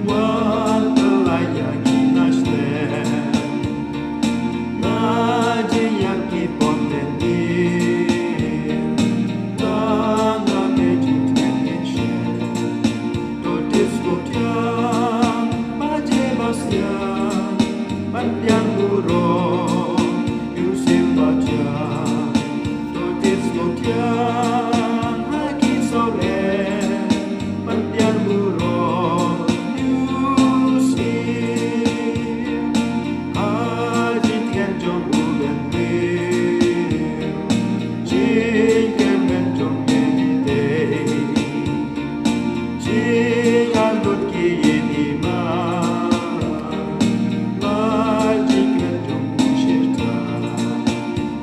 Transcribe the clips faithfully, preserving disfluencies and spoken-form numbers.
Wan pynlait ïa ngi na shlem. Na jingïap ki pop mynsiem. Tang ha me jingtngen ngin shem. To tip sngewthiang ba je ba siang. Ban pdiang burom ïa u Syiem ba thiang. To tip sngewthiang ha ki sawle. Ban pdiang burom ïa u Syiem. Ha jingtngen jong u Benbriew. Jingkyrmen jong me ngi dei. Jingangnud ki ïing i man. Ba jingkyrmen jong u shirta.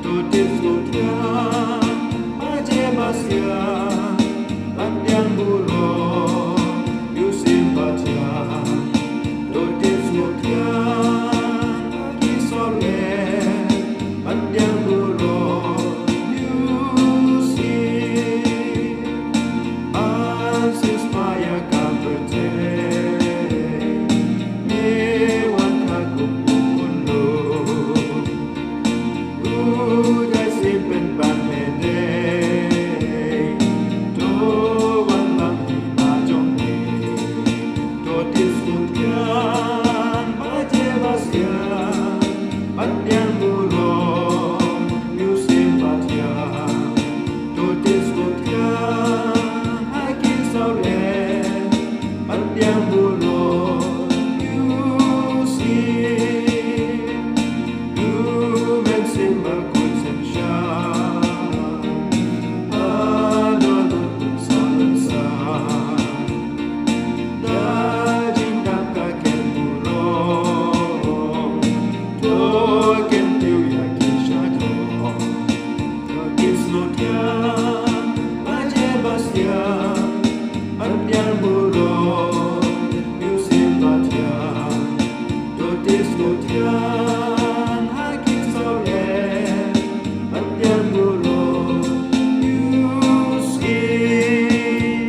To tip sngewthiang ba je ba siang. Ban pdiang burom ïa u Syiem ba thiang. To tip sngewthiang ha ki sawle. Ban pdiang burom ïa u Syiem. Ban siewspah ïa ka pyrthei. Me wan ha kum u khunlung. Utai sien pynban me dei. To wan lam hima jong me. To tip sngewthiang ba je ba siang. Ban pdiang burom ïa u Syiem ba thiang. To tip sngewthiang ha ki sawle. Ban pdiang burom ïa u Syiem. U Mynsiem Bakhuid synshar. Ba don bun sawdong sa. Da jingdap ka ken burom. To kyntiew ïa ki shajrong. To tip sngewthiang ba je ba siang. Ban pdiang burom ïa u Syiem ba thiang. To tip sngewthiang ha ki sawle. Ban pdiang burom ïa u Syiem.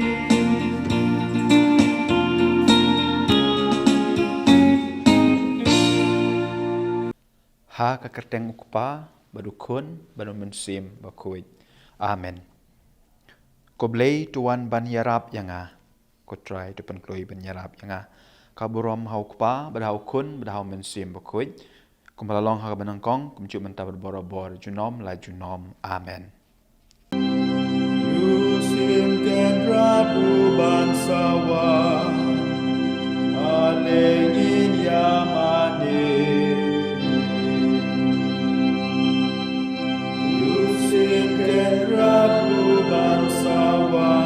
Ha ka kyrteng u Kpa bad u Khun bad u Mynsiem Bakhuid. Amen. Ko Blei, to wan ban ïarap ïa nga. Ko Trai, to pynkloi ban ïarap ïa nga. Ka burom ha u Kpa bad ha u Khun bad ha u Mynsiem Bakhuid. Kumba la long ha kaba nyngkong, kumjuh mynta bad barabor, junom la junom. Amen. U Syiem Kynrad u ban sawa, ale ngin ïa mane. U Syiem Kynrad u ban sawa,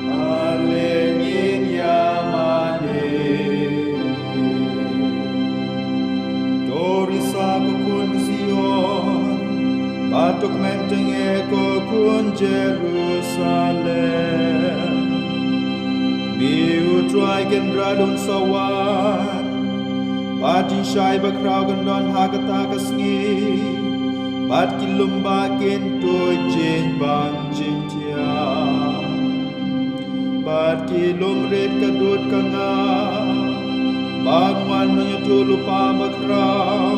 ale ngin ïa mane. To risa ko khun Zion, bad to kmen tynge ko khun Jerusalem. Une U Trai Kynrad un sa wan, bad jingshai bakhraw kan don ha kata ka sngi, bad ki lum ba kin tuid jingbam jingthiah. Bad ki lum rit ka dud ka ngap, bad wan nongïathuhlypa bakhraw,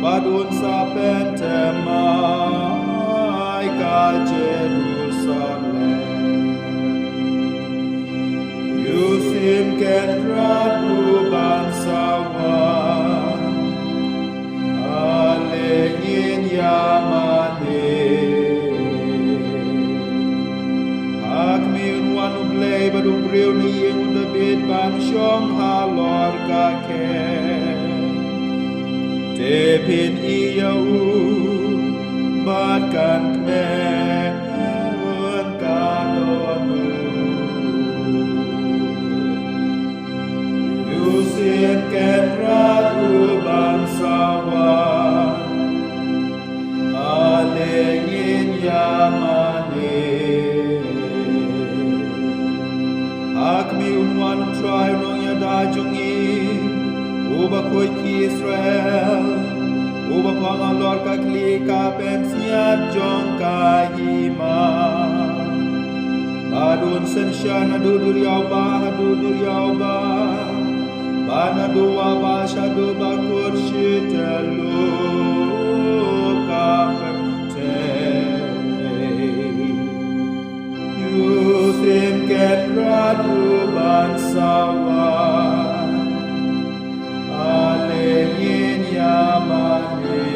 bad un sa pynthymmai ka Jerusalem. U Syiem Kynrad u ban sawa, ale ngin ïa mane. Ha khmih, un wan U Blei bad u briew na ïing u Dabid ban shong halor ka khet. Te phin ïohi ïa u bad kan kmen, un ka don u. U Syiem Kynrad u ban sawa, ale ngin ïa mane. Ha khmih, un wan U Trai u nongïada jong ngi, uba khuid ïa ki Israel, uba phong halor ka khlieh ka pynsngiat jong ka hima. Bad u Synshar naduh duriaw ba haduh duriaw ba, bad naduh wah ba shaduh ba kut shi tyllup ka pyrthei. U Syiem Kynrad u ban sawa, ale ngin ïa mane.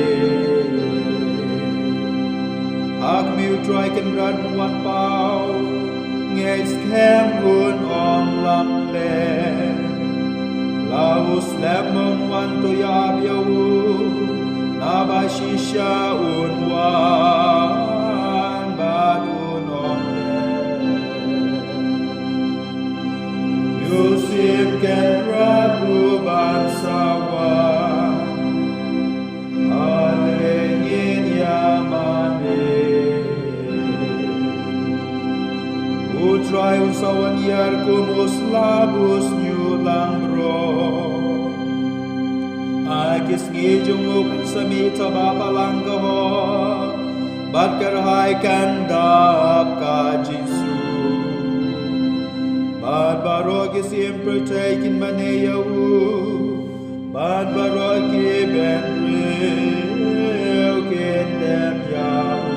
Ha khmih U Trai Kynrad un wan paw, ngeit skhem un ym lam leh. La u slem un wan to ïa ap ïa u, naba shisha un wan bad un ym leh. U Syiem Kynrad u ban sawa, ale ngin ïa mane. U Trai un sa wan ïar kum u slap u shñiuh langbrot. Ha ki sngi jong u kan sa mih taba balang ka hok, bad kyrhai kan dap ka jingsuk. Bad baroh ki siem pyrthei kin mane ïa u, bad baroh ki bynriew kin dem ïa u.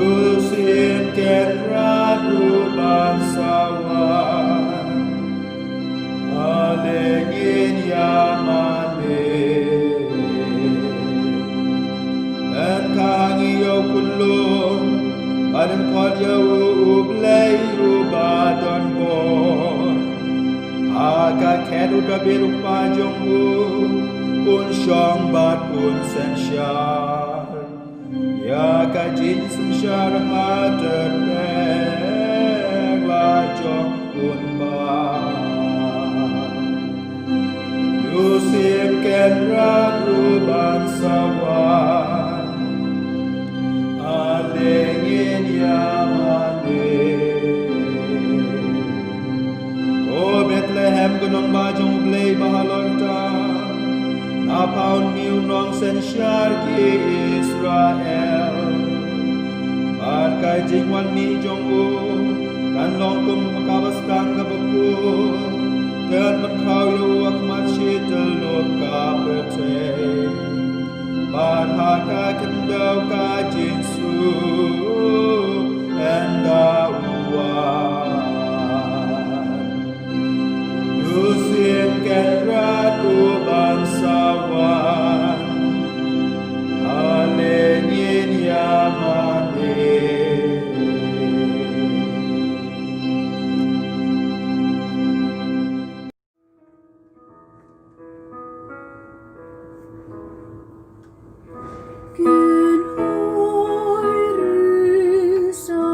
U Syiem Kynrad u ban sawa, ale ngin ïa mane. Yn kha ha ngi ïa u khunlung, bad yn khot ïa u, U Blei uba don bor. Ha ka khet u Dabid u kpa jong u, un shong bad un synshar ïa ka jingsynshar ha ter peng la jong un bah. U Syiem Kynrad u ban sawa, ale ngin ïa mane. Ko Bethlehem, ka nongbah jong U Blei ba halor tam, na pha un mih u nongsynshar ki Israel. Bad ka jingwan mih jong u kan long kum kaba sdang kaba kut, kan pynkhraw ïa u ha khmat shi tyllup ka pyrthei. Bad ha ka khyndew ka jingsuk ynda u wan. U Syiem Kynrad u ban sawa, ale ngin ïa mane. Kynhoi risa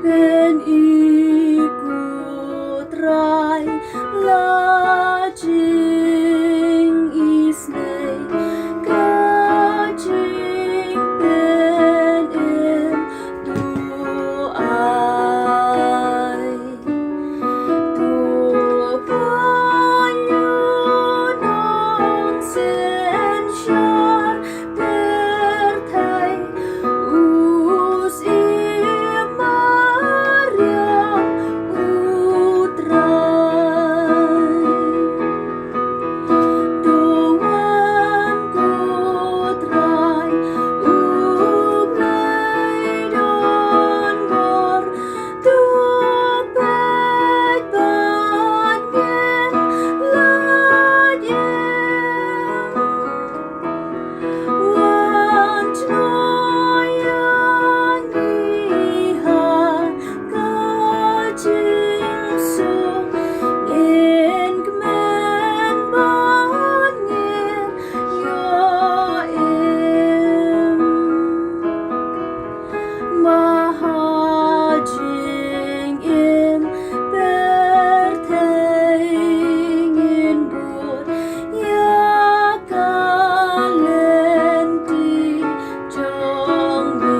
Pyn-i, ko Trai, la jingisynei, ka jingpynim to ai. To pynïoh nongsynshar pyrthei, u Syiem mariang, u Trai. To wan, ko Trai, U Blei don bor, to peit bad ngin lait im. Wan jngoh ïa ngi ha ka jingsuk, ngin kmen bad ngin ïoh im. Ma ha jingim pyrthei ngin bud ïa ka lynti jong me.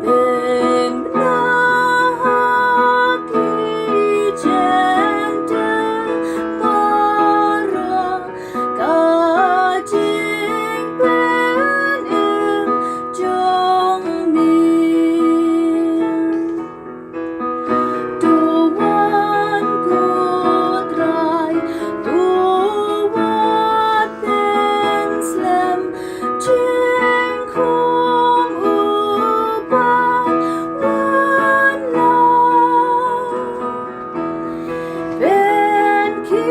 Pynbna ha ki jingthoh baroh ka jingpynim jong me. To wan, ko Trai, to wat pynslem, jingkhum u ban wanlong. Pynkhia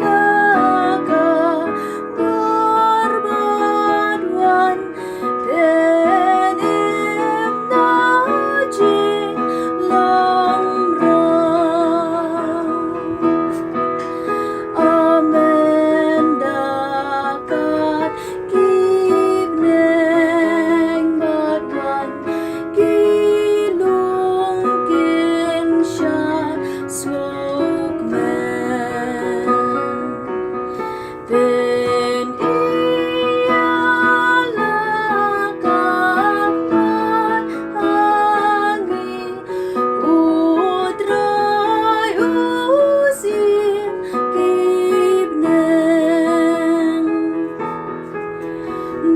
la ka bor bad wan pynim na jinglong. Amen. Da kat ki bneng bad wan, ki lung kin shah sngewkmen. Pyn-i ïa la ka pat ha ngi, U Trai, U Syiem ki bneng.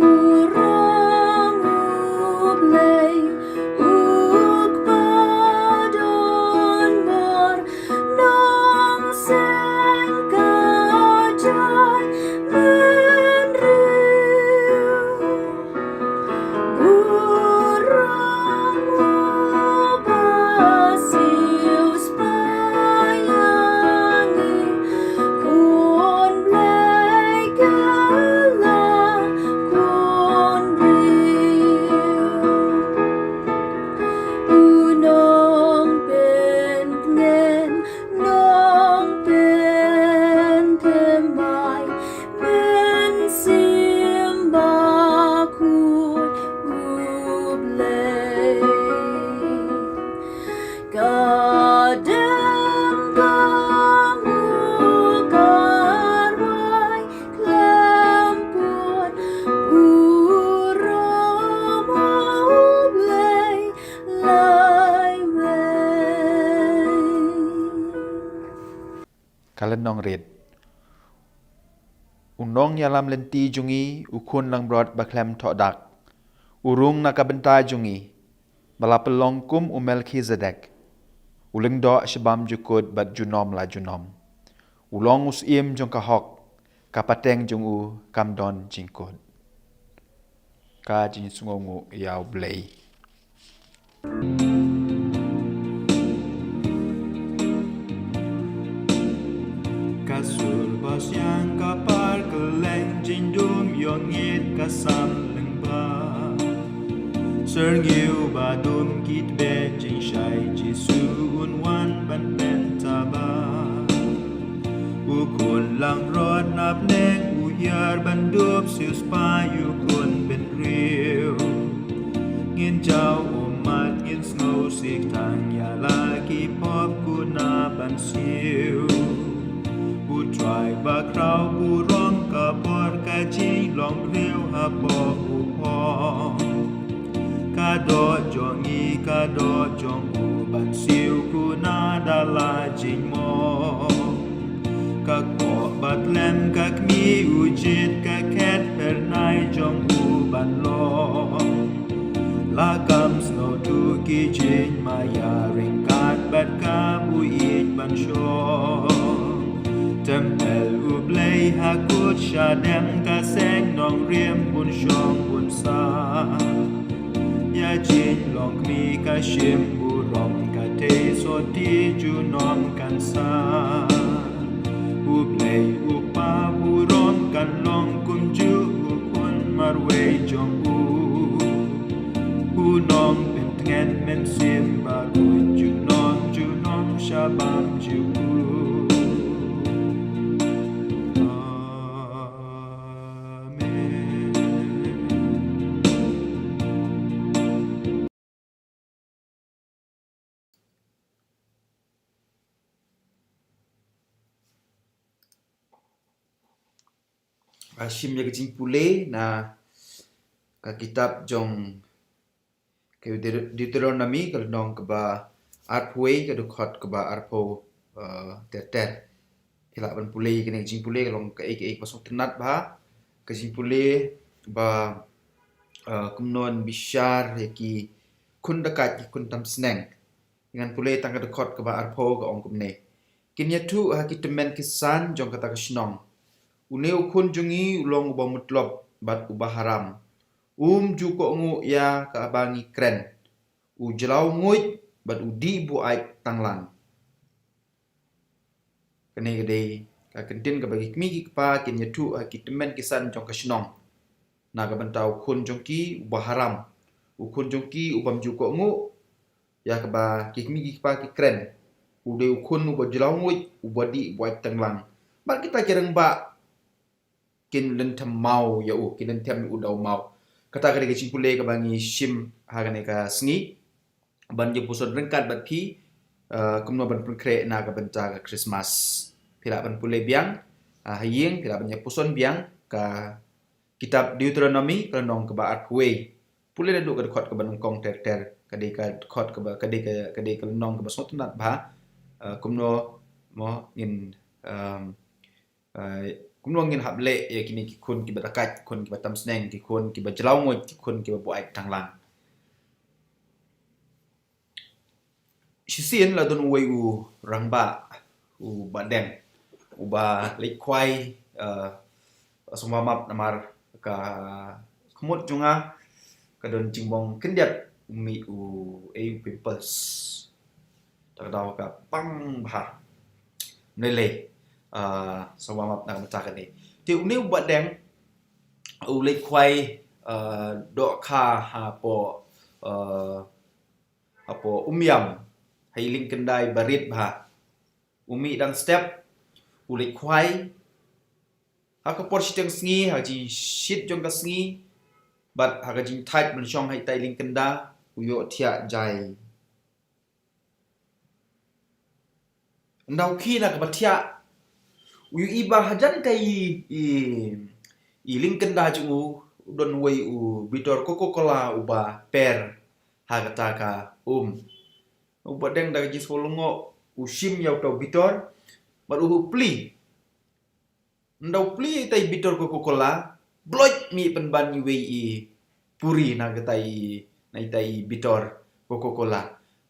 Burom U Blei, U Kpa don bor, nongsen ka jaitbynriew. Burom u ba siew spah ïa ngi, Khun Blei ka la khun briew. U nongpyntngen, nongpynthymmai, Mynsiem Bakhuid U Blei. Ka dem ka mut ka rwai khlem pud, burom U Blei laiwei. Ka lynnong rit. U nongïalam lynti jong ngi, u khun langbrot ba khlem thoh dak, u rung na ka bynta jong ngi, ba la pynlong kum u Melkhizedek, u lyngdoh shabam jukut bad junom la junom. U long u syiem jong ka hok, ka pateng jong u kam don jingkut. Ka jingsngewnguh ïa U Blei. Ka sur ba shang ka par kylleng, jingdum ïoh ngeit ka sam lyngba. Syrngiew ba dum ki tbeh, jingshai Jisu un wan ban pyntaba. U khun langbrot na bneng u hiar ban dup, siew spah ïa u khun bynriew. ban siew. U Trai ba khraw burom ka bor ka jinglong briew hapoh u phong. Ka doh jong ngi ka doh jong u ban siew, khublei da la jingmong. Ka kpoh ba tlem ka kmie u jied, ka khet phyrnai jong u ban long. La kham sngewthuh ki jingmaïa ryngkat bad ka buit ban shong. Templ u Blei ha kut shadem, ka seng nongrim bun shong bun sah. Ïa jinglong kmie ka shim burom, ka thei sotti junom kan sah. U Blei u Kpa burom kan long kumjuh, u Khun marwei jong u. U Nongpyntngen Mynsiem Bakhuid junom junom shabam jong u. Amen. Nga shim ïa ka jingpule na ka kitab jong ka Deut-, Deuteronomi, ka lynnong kaba arphew wei, ka dkhot kaba arphew, eh, ter ter. Phi lah ban pule ïa kane ka jingpule, ka long kaei kaei kaba sngewtynnat bha. Ka jingpule ba, eh, kumno ban bishar ïa ki khun dakaid, ki khun tam sneng. Ngan pule tang ka dkhot kaba arphew, ka ong kumne: Kin ïathuh ha ki tymmen ki san jong kata ka shnong. Une u khun jong ngi u long uba mutlop bad uba haram. Um ju kohnguh ïa kaba ngi kren. U jyllaw nguid bad u dih buaid tanglang. Kane ka dei ka kyntien kaba ki kmie ki kpa kin ïathuh ha ki tymmen ki san jong ka shnong na ka bynta u khun jong ki uba haram, u khun jong ki ubym ju kohnguh ïa kaba ki kmie ki kpa ki kren. U dei u khun uba jyllaw nguid, uba dih buaid tanglang. Bad kita ki rangbah kin lynthem maw ïa u, kin lynthem ïa u da u maw. Kata ka dei ka jingpule kaba ngi shim ha kane ka sngi ban ïa puson ryngkat bad phi, eh, kumno ban pynkhreh na ka bynta ka Christmas. Phi lah ban pule biang, ah, ha ïing, phi lah ban ïa puson biang ka kitab Deuteronomi, ka lynnong kaba arphew wei. Pule naduh ka dkhot kaba nyngkong ter ter, ka dei ka dkhot kaba, ka dei ka, ka dei ka lynnong kaba sngewtynnat bha, eh, kumno mo ngin, em, eh, kumno ngin hap leh ïa kine ki khun kiba dakaid, ki khun kiba tam sneng, ki khun kiba jyllaw nguid, ki khun kiba buaid tanglang. Shisien la don uwei u rangbah, u Bah Deng, uba leit khwai, eh, sngewbha map namar ka khmut jong nga ka don jingbong khyndiat, u mih u, eh, u pimples. Ta ka daw ka pang bha. Mlei lei, ah, sngewbha map na ka bynta kane. Te une u Bah Deng u leit khwai, ah, dohkha hapoh, ah, hapoh Umiam, ha i lyngkynda iba rit bha. U mih dang step, u leit khwai. Ha ka por shiteng sngi, ha ka jingshit jong ka sngi, bad ha ka jingthait ban shong ha ita i lyngkynda, u ïoh thiah jai. Ynda u khie na kaba thiah, u ïohi ba hajan ka i, i, i lyngkynda jong u, u don uwei u bitor Coca-Cola uba per ha kata ka um. U Bah Deng da ka jingsngew lyngngoh u shim ïa uta u bitor bad u plie. Ynda u plie ïa ita i bitor Coca-Cola, bloit, mih pynban iwei i puri na kata i, na ita i bitor Coca-Cola.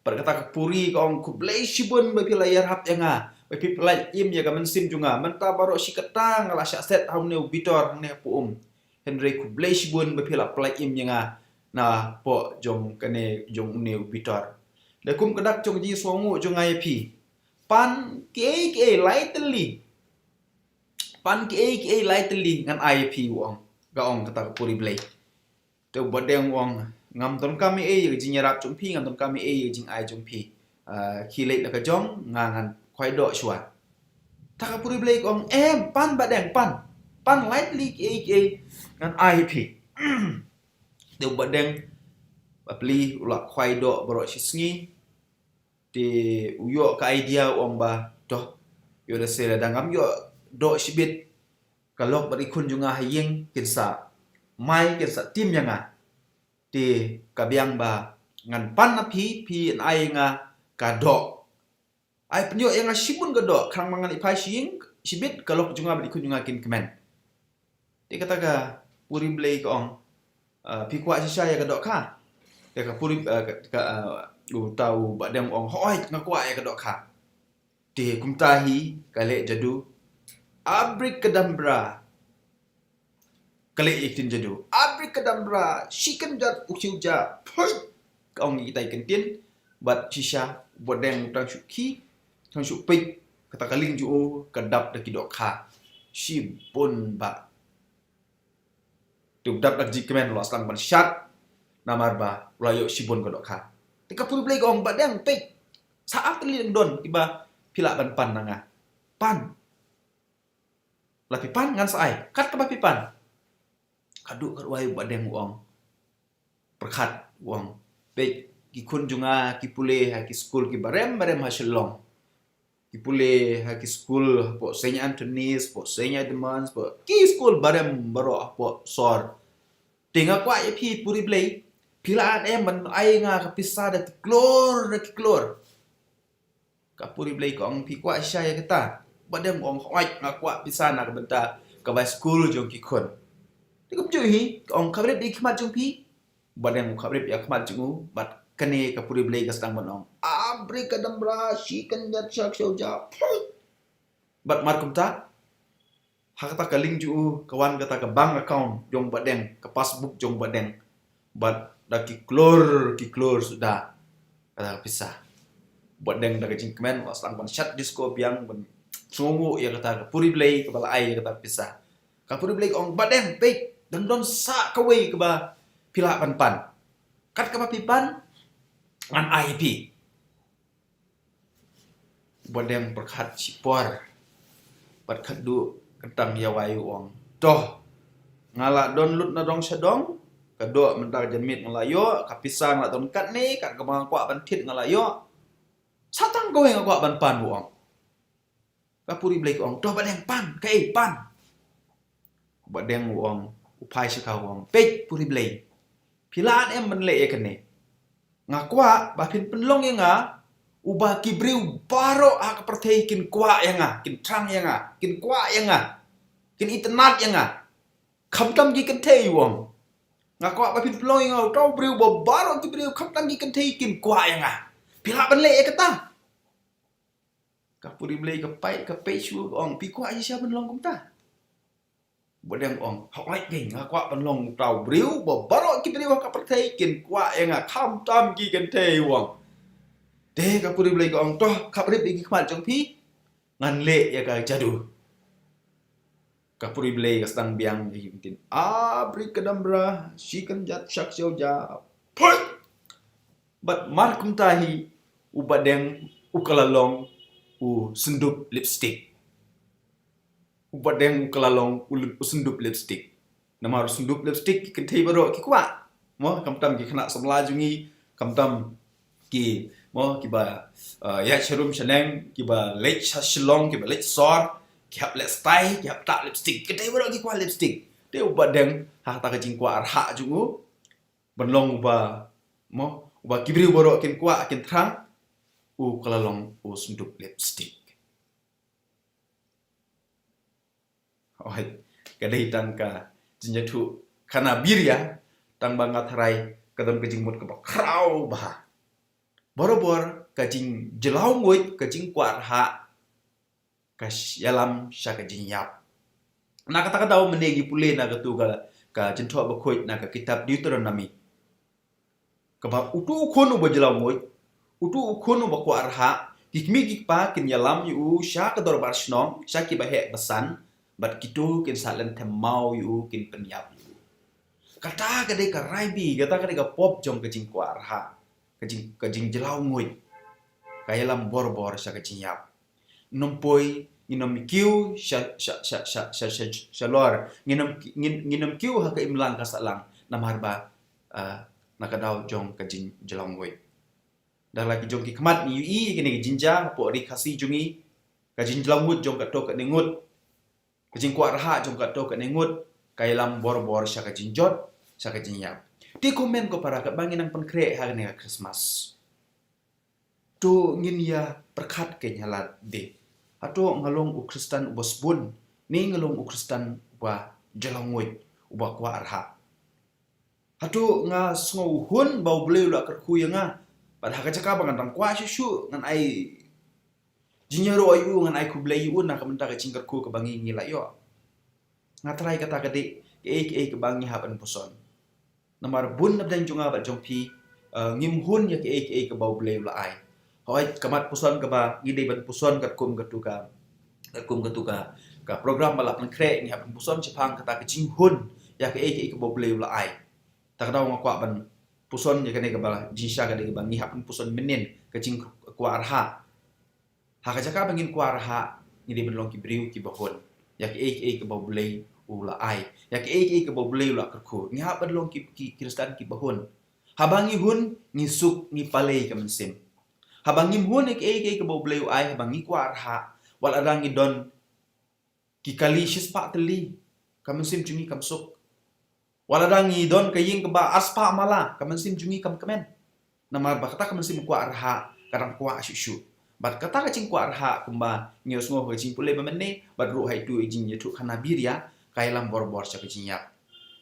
Bad kata ka puri ka ong, khublei shibun ba phi la ïarap ïa nga, ba phi pyllait im ïa ka mynsiem jong nga. Mynta baroh shi katta nga la shah set ha une u bitor hangne hapoh um. Hynrei khublei shibun ba phi la pyllait im ïa nga napoh jong kane jong une u bitor. Da kum ka dak jong ka jingsngewnguh jong nga ïa phi, pan kiei kiei lai tylli, pan kiei kiei lai tylli ngan ai ïa phi, u ong. Ka ong kata ka puri Blei. Te u Bah Deng u ong, ngam donkam ei ei ïa ka jingïarap jong phi, ngam donkam ei ei ïa ka jingai jong phi. Ah, khie leit la ka jong, nga ngan khwai doh shuwa. Ta ka puri Blei ka ong, em, pan Bah Deng, pan. Pan lai tylli kiei kiei ngan ai ïa phi. Te u Bah Deng ba plie u la khwai doh baroh shi sngi. Te u ïoh ka idea u ong ba, to, ïoh da se la dang ngam ïoh doh shibit, ka lok bad ki khun jong nga ha ïing kin sa mai, kin sa tim ïa nga. Te ka biang ba ngan pan na phi, phin ai ïa nga ka doh. Ai pynïoh ïa nga shibun ka doh, khnang ba ngan ïa phai sha ïing shibit, ka lok jong nga bad ki khun jong nga kin kmen. Te kata ka puri blei ka ong, ah, phi kwah shisha ïa ka dohkha? Te ka puri, ah, ka, ka, ah, uta u Bahdeng u ong, hooid, nga kwah ïa ka dohkha. Te kumta hi ka leh jadu. Abracadabra. Ka leh ïa ka ktien jadu. Abracadabra, shi kynjat u khiew ja. Phoit! Ka ong ïa kita ki ktien. Bad shisha u Bahdeng u tang shu khie, tang shu peit, kata ka lieng jong u ka dap da ki dohkha shibun bah. Te u dap da ka jingkmen, u la sdang ban shad, namar ba u la ïoh shibun ka dohkha. Te ka puri blei ka ong, Bahdeng, peit, sa ar tylli dang don kiba phi lah ban pan na nga. Pan. La phi pan ngan sa ai. Kat kaba phi pan. Ka duh ka rwai u Bahdeng u ong. Pyrkhat u ong, peit, ki khun jong nga ki pule ha ki skul kiba rem ba rem ha Shillong. Ki pule ha ki skul hapoh Saint Anthony's, hapoh Saint Edmund's, hapoh ki skul ba rem baroh hapoh sor. Te nga kwah ïa phi puri blei, phi lah em ban ai nga ka pisa da ki klur, da ki klur. Ka puri blei ka ong, phi kwah shisha ïa kata? Bahdeng u ong, hooid, nga kwah pisa na ka bynta ka bai skul jong ki khun. Te kumjuh hi ka ong, kaba rit da ki khmat jong phi. Bahdeng u khaprip ïa ka khmat jong u, bad kane ka puri blei ka sdang ban ong, abracadabra, shi kynjat sha ka khiew ja. Bad mar kumta, ha kata ka lieng jong u ka wan kata ka bank account jong Bahdeng, ka passbook jong Bahdeng. Bad da ki klur, ki klur suda kata ka pisa. Bahdeng da ka jingkmen u la sdang ban shad disco biang, ban sngewnguh ïa kata ka puri blei kaba la ai ïa kata ka pisa. Ka puri blei ka ong, Bahdeng, peit, dang don sa kawei kaba phi lah ban pan. Kat kaba phi pan, ngan ai ïa phi. Bahdeng pyrkhat shipor. Bad khatduh kyntang ïa wai u ong, to, nga la don lut na dong sha dong, ka doh mynta ka janmiet nga la ïoh, ka pisa nga la don katne, kat kaba nga kwah ban thied nga la ïoh. Sa tang kawei nga kwah ban pan, u ong. Ka puri blei ka ong, to Bahdeng, pan, kaei, pan. Bahdeng u ong, u phai sha ka, u ong, peit puri blei, phi lah em ban leh ïa kane? Nga kwah ba phin pynlong ïa nga uba ki briew baroh ha ka pyrthei kin kwah ïa nga, kin thrang ïa nga, kin kwah ïa nga, kin itynnad ïa nga. Khamtam ki kynthei, u ong. Nga kwah ba phin pynlong ïa nga uta u briew ba baroh ki briew, khamtam ki kynthei, kin kwah ïa nga. Phi lah ban leh ïa kata? Ka puri blei ka peit, ka peit shuh, ka ong, phi kwah shisha ban long kumta? Bahdeng u ong, hooid, nga kwah ban long uta u briew ba baroh ki briew ha ka pyrthei kin kwah ïa nga, khamtam ki kynthei, u ong. Te ka puri blei ka ong, to, khaprip ïa ki khmat jong phi, ngan leh ïa ka jadu. Ka puri blei ka sdang biang ïa ki ktien, abracadabra, shi kynjat sha ka khiew ja. Phoit! Bad mar kumta hi u Bahdeng u ka la long u syndup lipstick. U Bahdeng u ka la long u lip-, u syndup lipstick. Namar u syndup lipstick ki kynthei baroh ki kwah. Mo, khamtam ki khynnah samla jong ngi, khamtam ki, mo, kiba, uh, ïaid sharum shaneng, kiba leit sha Shillong, kiba leit sor, ki hap leh style, ki hap tah lipstick. Ki kynthei baroh ki kwah lipstick. Te u Bahdeng, ha kata ka jingkwah arhah jong u, ban long uba, mo, uba ki briew baroh kin kwah, kin thrang, u ka la long u syndup lipstick. Oi, ka dei tang ka jingïathuh khana biria, tang ba nga tharai ka don ka jingmut kaba khraw bha. Barabor ka jingjlaw nguid, ka jingkwah arhah, ka sh-, ïalam sha ka jingïap. Na kata ka daw mynne ngi pule na katu ka, ka jingthoh bakhuid na ka kitab Deuteronomy. Kaba utu u khun uba jlaw nguid, utu u khun uba kwah arhah, ki kmie ki kpa kin ïalam ïa u sha ka dorbar shnong, sha kiba heh basan, bad kito kin sa lynthem maw ïa u, kin pynïap ïa u. Kata ka dei ka raibi, kata ka dei ka pop jong ka jingkwah arhah, ka jing, ka jingjlaw nguid. Ka ïalam bor bor sha ka jingïap. Ngin ym poi, ngin ym kiew sha, sha, sha lor. Ngin ym, ngin, ngin ym kiew ha ka imlang ka sahlang. Namar ba, ah, na ka daw jong ka jingjlaw nguid. Da la ki jong ki khmat ngi ïohi ïa kine ki jingjia hapoh ri Khasi jong ngi, ka jingjlaw ngut jong katto katne ngut, ka jingkwah rhah jong katto katne ngut, ka ïalam bor bor sha ka jingjot, sha ka jingïap. Te kumne ko para, katba ngi nang pynkhreh ha kane ka Christmas, to ngin ïa pyrkhat kein ha lade. Hato nga long u Khristan uba sbun, ne nga long u Khristan uba jlaw nguid, uba kwah rhah? Hato nga sngew hun ba U Blei u la kyrkhu ïa nga, bad ha ka jaka ba ngan dang kwah shuh shuh ngan ai jingïaroh ïa u, ngan ai khublei ïa u na ka bynta ka jingkyrkhu kaba ngi ngi la ïoh? Nga trai kata ka dei, kaei kaei kaba ngi hap ban puson. Namar bun na pdeng jong nga bad jong phi, eh, ngim hun ïa kaei kaei kaba U Blei u la ai. Hooid, ka mat puson kaba ngi dei ban puson katkum katu ka, katkum katu ka, ka program ba la pynkhreh, ngi hap ban puson shaphang kata ka jinghun ïa kaei kaei kaba U Blei u la ai. Ta ka daw nga kwah ban puson ïa kane kaba jingshisha, ka dei kaba ngi hap ban puson mynnin, ka jingkwah rhah. Ha ka jaka ba ngin kwah rhah, ngi dei ban long ki briew kiba hun ïa kaei kaei kaba U Blei u la ai, ïa kaei kaei kaba U Blei u la kyrkhu. Ngi hap ban long ki, ki Khristan kiba hun. Haba ngi hun, ngi suk, ngi pale ïa ka mynsiem. Haba ngim hun ïa kaei kaei kaba U Blei u ai, haba ngi kwah rhah, wat la dang ngi don ki kali shispah tylli, ka mynsiem jong ngi kam suk. Wat la dang ngi don ka ïing kaba arspah mala, ka mynsiem jong ngi kam kmen. Namar ba kata ka mynsiem kwah rhah ka dang kwah shuh shuh. Bad kata ka jingkwah rhah, kumba ngi ïohsngew ha ka jingpule ba mynne, bad ruh ha itu i jingïathuhkhana biria, ka ïalam bor bor sha ka jingïap.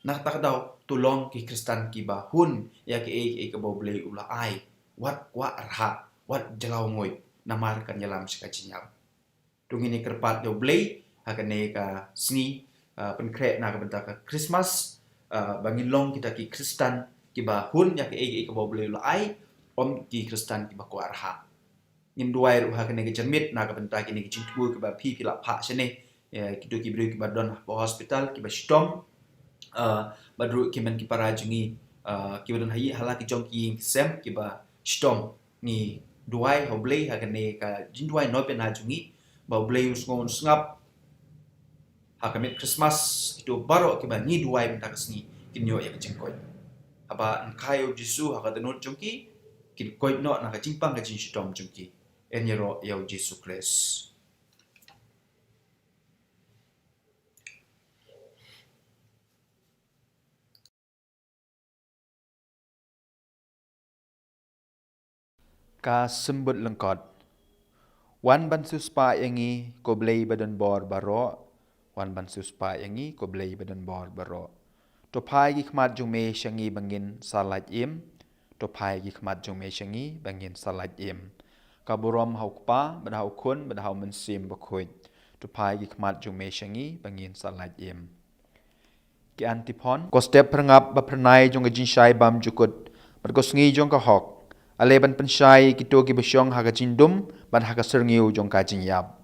Na kata ka daw, to long ki Khristan kiba hun ïa kaei kaei kaba U Blei u la ai. Wat kwah rhah, wat jlaw nguid, namar kan ïalam sha ka jingïap. To ngin ïa kyrpad ïa U Blei ha kane ka sngi, ah, pynkhreh na ka bynta ka Christmas, ah, ba ngin long kita ki Khristan kiba hun ïa kaei kaei kaba U Blei u la ai, ym ki Khristan kiba kwah rhah. Ngin duwai ruh ha kane ka janmiet na ka bynta kine ki jingthmu kiba phi phi la phah shane, eh, kito ki briew kiba don ha hospital, kiba shitom, ah, bad ruh ki mei ki para jong ngi, ah, kiba don ha ïing ha la ki jong ki ïing ki sem kiba shitom. Ngi duwai ha U Blei ha kane ka jingduwai nohpynïaid jong ngi, ba U Blei un sngew un sngap. Ha ka miet Christmas, kito baroh kiba ngi duwai mynta ka sngi kin ïoh ïa ka jingkoit. Haba yn kha ïa U Jisu ha ka dohnud jong ki, kin koit noh na ka jingpang ka jingshitom jong ki. Yn ïaroh ïa U Jisu Khrist. Ka symbud lyngkot. Wan ban siewspah ïa ngi, ko Blei ba don bor baroh. Wan ban siewspah ïa ngi, ko Blei ba don bor baroh. To phai ki khmat jong me sha ngi ba ngin sa lait im. To phai ki khmat jong me sha ngi ba ngin sa lait im. Ka burom ha U Kpa, bad ha U Khun, bad ha U Mynsiem Bakhuid. To phai ki khmat jong me sha ngi ba ngin sa lait im. Ki antiphon. Ko step phyrngap ba phyrnai jong ka jingshai bymjukut, bad ko sngi jong ka hok. Ale ban pynshai ïa kito kiba shong ha ka jingdum, bad ha ka syrngiew jong ka jingïap.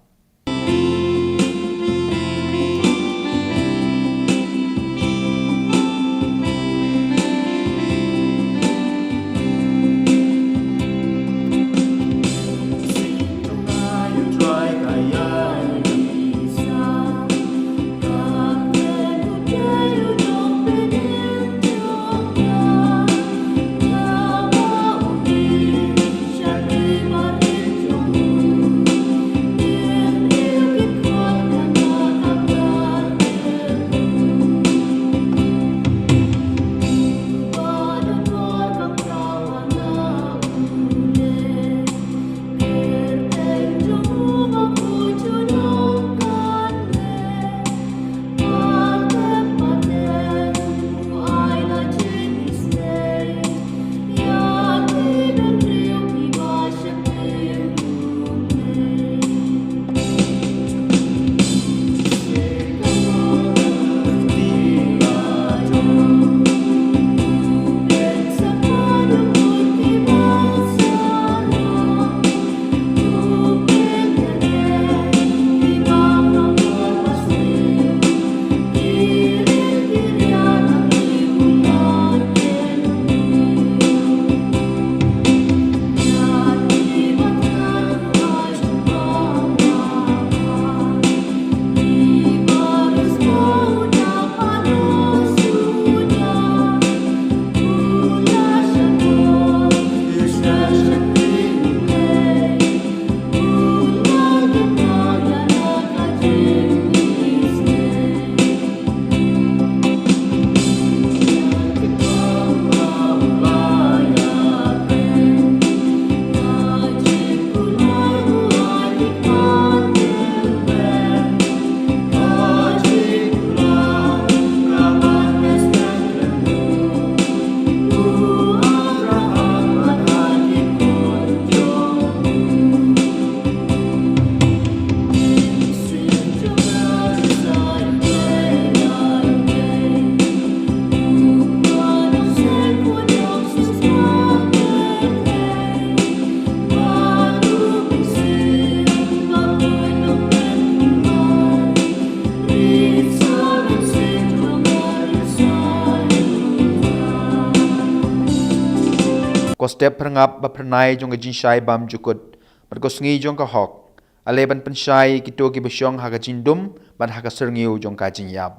Ko step phyrngap ba phyrnai jong ka jingshai bymjukut bad ko sngi jong ka hok, ale ban pynshai ïa kito kiba shong ha ka jingdum bad ha ka syrngiew jong ka jingïap.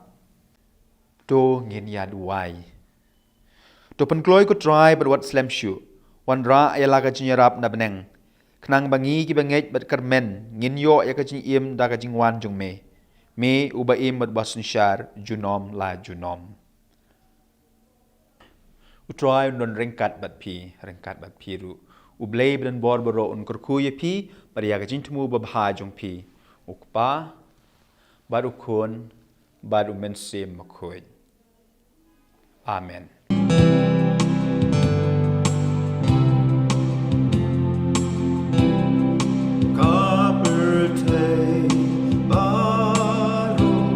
To ngin ïa duwai. To pynkloi ko Trai bad wat slem shuh, wanrah ïa la ka jingïarap na bneng, khnang ba ngi kiba ngeit bad kyrmen ngin ïoh ïa ka jingim da ka jingwan jong me, me uba im bad uba synshar junom la junom. U Trai un don ryngkat bad phi, ryngkat bad phi ruh. U Blei ba don bor baroh un kyrkhu ïa phi bad ïa ka jingthmu babha jong phi, u Kpa bad u Khun bad u Mynsiem Bakhuid. Amen. Ka pyrthei baroh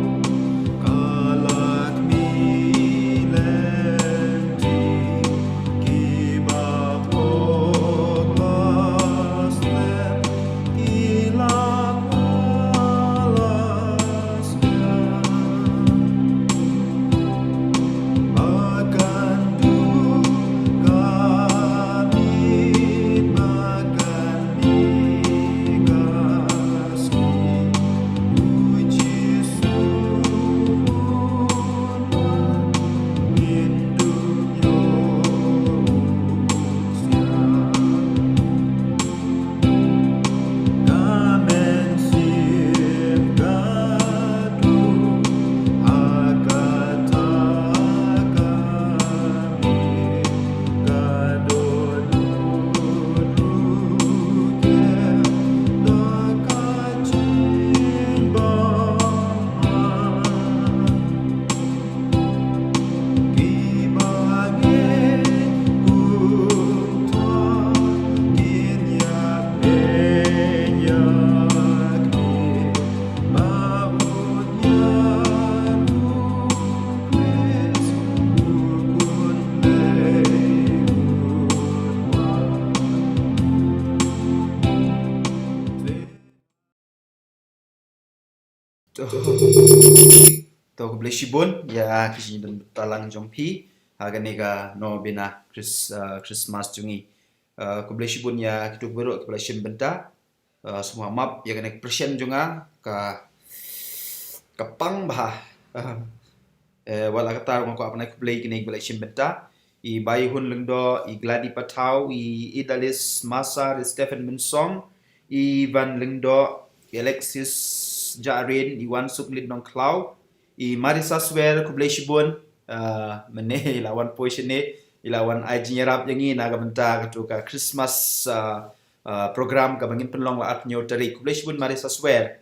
ka la khmih lynti, kiba pop la slem ki la kwah la To, to, khublei shibun ïa ki jingdon bynta lang jong phi ha kane ka novena Chris, uh, Christmas jong ngi. Uh, khublei shibun ïa kito baroh kiba la shim bynta. Uh, sngewbha map ïa kane ka pyrshah jong nga ka, ka pang bha. Eh, wat la katta ruh nga kwah ban ai khublei kine kiba la shim bynta. I Baihun Lyngdoh, i Gladi Pathaw, i Idalis Masar, i Stephen Mynsong, i Van Lyngdoh, i Alexis Jarin, i Wan Suklit Nongkhlaw, i Marisa Swer, khublei shibun. Ah, mynne i la wan poi shane, i la wan ai jingïarap ïa ngi na ka bynta kato ka Christmas, ah, ah, program kaba ngin pynlong la arphew tarik. Khublei shibun Marisa Swer.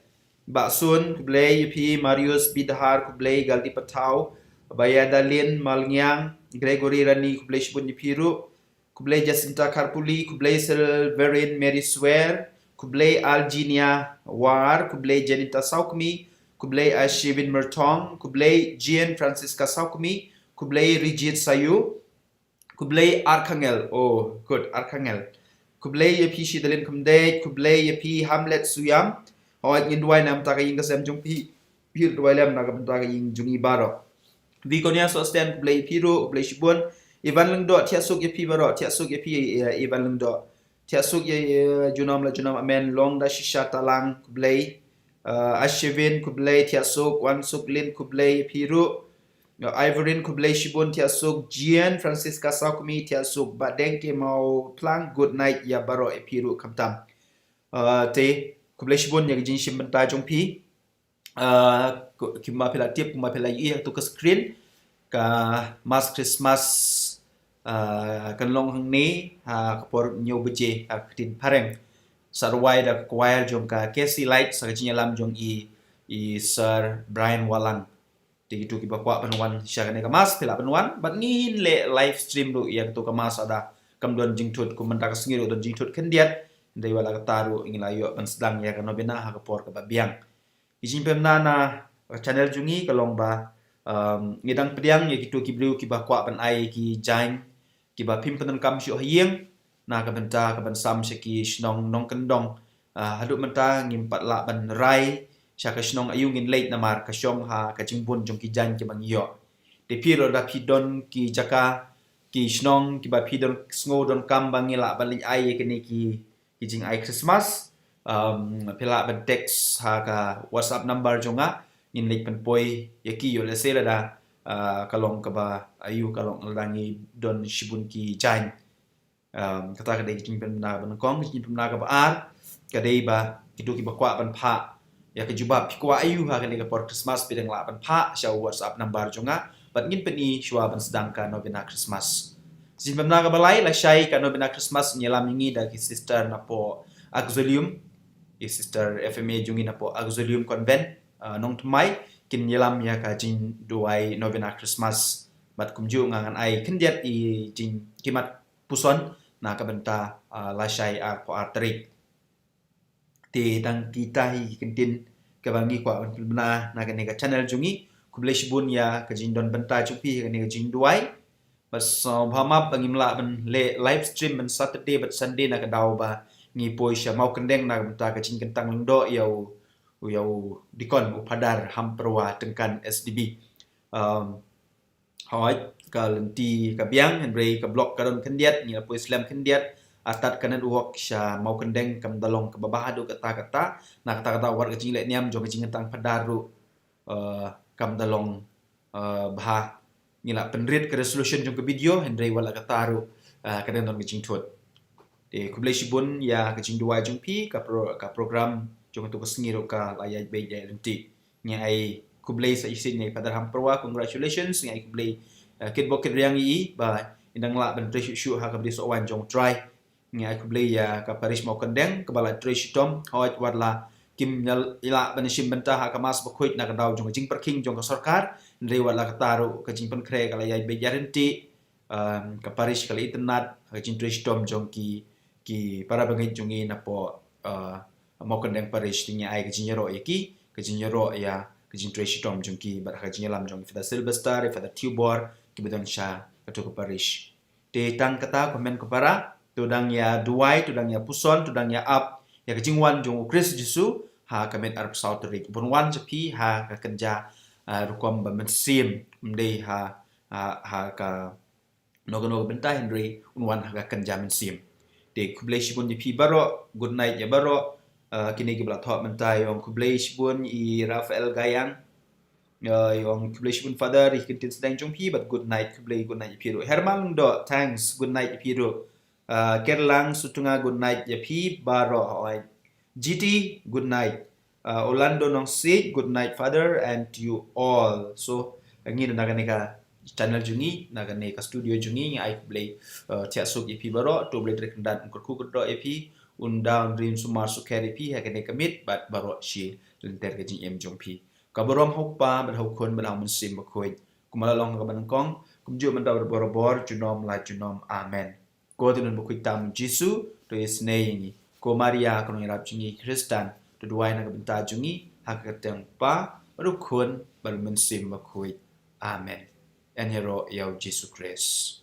Bah Sun, khublei ïa phi. Marius Bidhar, khublei. Galdi Pathaw, Bayadalin Malngiang, Gregory Rani, khublei shibun ïa phi ruh. Khublei Jacinta Kharpuli, khublei Silverin Mary Swer, khublei Alginia War, khublei Janita Saukmi, khublei Ashibin Mertong, khublei Jean Francisca Saukmi, khublei Rigid Sayu, khublei Archangel, oh, good, Archangel. Khublei ïa phi Shidalin Khymdeit, khublei ïa phi Hamlet Suyam. Hooid, ngin duwai na ka bynta ka ïing ka sem jong phi, phi duwai lem na ka bynta ka ïing jong ngi baroh. Vikonia Sosten, khublei ïa phi ruh, khublei shibun. Ivan Lyngdoh, thiah suk ïa phi baroh, thiah suk ïa phi, eh, Ivan Lyngdoh. Thiah suk ïa, ïa junom la junom, amen. Long da shisha Talang, khublei. Uh, Ashevin, khublei, thiah suk. Wan Suk Lin, khublei ïa phi ruh. Uh, Ivorin, khublei shibun, thiah suk. Jean Francisca Saukmi, thiah suk. Bah Deng K Mawphlang, good night ïa baroh ïa phi ruh khamtam. Uh, te, khublei shibun ïa ka jingshim bynta jong phi. Uh, ku-, kumba phi la tip, kumba phi la ïohi ha kato ka screen, ka Mass Christmas, uh, kan long hangne ha ka por hynñiew baje ha ka ktien phareng. Sa rwai da ka choir jong ka K C Light, sa ka jingïalam jong i, i Sir Brian Walang. Te kito kiba kwah ban wan sha kane ka Mass, phi lah ban wan, bad ngin leh live stream ruh ïa kato ka Mass lada kam don jingthut, kumba mynta ka sngi ruh don jingthut khyndiat. Hynrei wat la katta ruh ngi la ïoh ban sdang ïa ka novena ha ka por kaba biang. Ki jingpynbna na channel jong ngi ka long ba, um, ngi dang pdiang ïa kito ki briew kiba kwah ban ai ki jaiñ kiba phim pyndonkam shuh ha ïing na ka bynta ka ban sam sha ki shnong nongkyndong. Ah, haduh mynta ngim pat lah ban rai sha ka shnong aïu ngin leit namar ka shong ha ka jingbun jong ki jaiñ kiba ngi ïoh. Te phi ruh lada phi don ki jaka ki shnong kiba phi don sngew donkam ba ngi lah ban leit ai ïa kine ki, ki jingai Christmas, um, phi lah ban text ha ka WhatsApp number jong nga, ngin leit pynpoi ïa ki, ïoh lehse lada, uh, ka long kaba aiu, ka long lada ngi don shibun ki jaiñ. Um, kata ka dei ka jingpynbna ba nyngkong. Ka jingpynbna kaba ar ka dei ba kito kiba kwah ban phah ïa ka jubab phi kwah aiu ha kane ka por Christmas, phi dang lah ban phah sha WhatsApp number jong nga, bad ngin pyni shuwa ban sdang ka novena Christmas. Ka jingpynbna kaba lai, lashai ka novena Christmas ngi ïalam ïa ngi da ki sister napoh Auxilium, ki sister F M A jong ngi napoh Auxilium Convent, uh, Nongthymmai, kin ïalam ïa ka jingduwai novena Christmas. Bad kumjuh nga ngan ai khyndiat i jingkhmat puson na ka bynta, ah, lashai arphew ar tarik. Te tang kita hi ki kyntien kaba ngi kwah ban pynbna na kane ka channel jong ngi. Khublei shibun ïa ka jingdon bynta jong phi ha kane ka jingduwai. Bad sngewbha map ba ngim lah ban leh live stream ban Saturday bad Sunday na ka daw ba ngi poi sha Mawkyndeng na ka bynta ka jingkyntang lyngdoh ïa u, ïa u dikon, u Phadar Hamperwa Tyngkan S D B. Um, Hooid, ka lynti ka biang, hynrei ka block ka don khyndiat, ngi la poi slem khyndiat, artat ka network sha Mawkyndeng kam da long kaba bha haduh katta katta, na kata ka daw wat ka jingleh niam jong ka jingkyntang Phadar ruh, eh, kam da long, eh, bha. Ngi la pynrit ka resolution jong ka video, hynrei wat la katta ruh, eh, ka dang don ka jingthut. Te khublei shibun ïa ka jingduwai jong phi, ka pro-, ka program jong katu ka sngi ruh ka la ïaid beit ïaid ryntih. Ngi ai khublei sa shisien ïa i Phadar Hamperwa, congratulations, ngi ai khublei, eh, kitbok kitrwiang ïa i ba i dang lah ban trei shuh shuh ha ka bynta sohwan jong U Trai. Ngi ai khublei ïa ka parish Mawkyndeng kaba la trei shitom, hooid wat la kim ïa lah ban shim bynta ha ka Mass Bakhuid na ka daw jong ka jingpyrkhing jong ka sorkar, hynrei wat la katta ruh ka jingpynkhreh ka la ïaid beit ïaid ryntih. Um, ka parish ka la itynnad ha ka jingtrei shitom jong ki, ki para bangeit jong ngi napoh, uh, Mawkyndeng Parish, te ngi ai ka jingïaroh ïa ki, ka jingïaroh ïa ka jingtrei shitom jong ki bad ha ka jingïalam jong i Father Sylvester, i Father Tibor, kiba don sha katu ka parish. Te tang kata, ko hynmen ko para, to dang ïa duwai, to dang ïa puson, to dang ïa ap ïa ka jingwan jong U Khrist Jisu ha ka miet arphew saw tarik. Bun wan sha phi ha ka kynja, uh, rukom ba mynsiem, ym dei ha, ha, ha ka nongkynnoh ka bynta, hynrei un wan ha ka kynja mynsiem. Te khublei shibun ïa phi baroh, good night ïa baroh. Uh, kine kiba la thoh mynta, ïa ong khublei shibun i Raphael Gayang. Uh, ïa ong khublei shibun Father, ïa ki ktien sdang jong phi, bad good night, khublei, good night ïa phi ruh. Herman Lyngdoh, thanks, good night ïa phi ruh. Uh, Kerlang Sutunga, good night ïa phi baroh, hooid. G T, good night. Uh, Orlando Nongsiej, good night, Father, and to you all. So, ngi na kane ka channel jong ngi, na kane ka studio jong ngi, ngi ai khublei, uh, thiah suk ïa phi baroh, to U Blei Trai Kynrad un kyrkhu kyrdoh ïa phi, un da un ri un sumar sukher ïa phi ha kane ka miet bad baroh shi lynter ka jingim jong phi. Ka burom ha U Kpa bad ha U Khun bad ha U Mynsiem Bakhuid, kumba la long ha kaba nyngkong, kumjuh mynta bad barabor, junom la junom. Amen. Ko Trai Nongpynim Bakhuid tam Jisu, to isynei ïa ngi. Ko Maria, ko nongïarap jong ngi Khristan, to duwai na ka bynta jong ngi ha ka kyrteng U Kpa bad U Khun bad U Mynsiem Bakhuid. Amen. Yn ïaroh ïa U Jisu Khrist.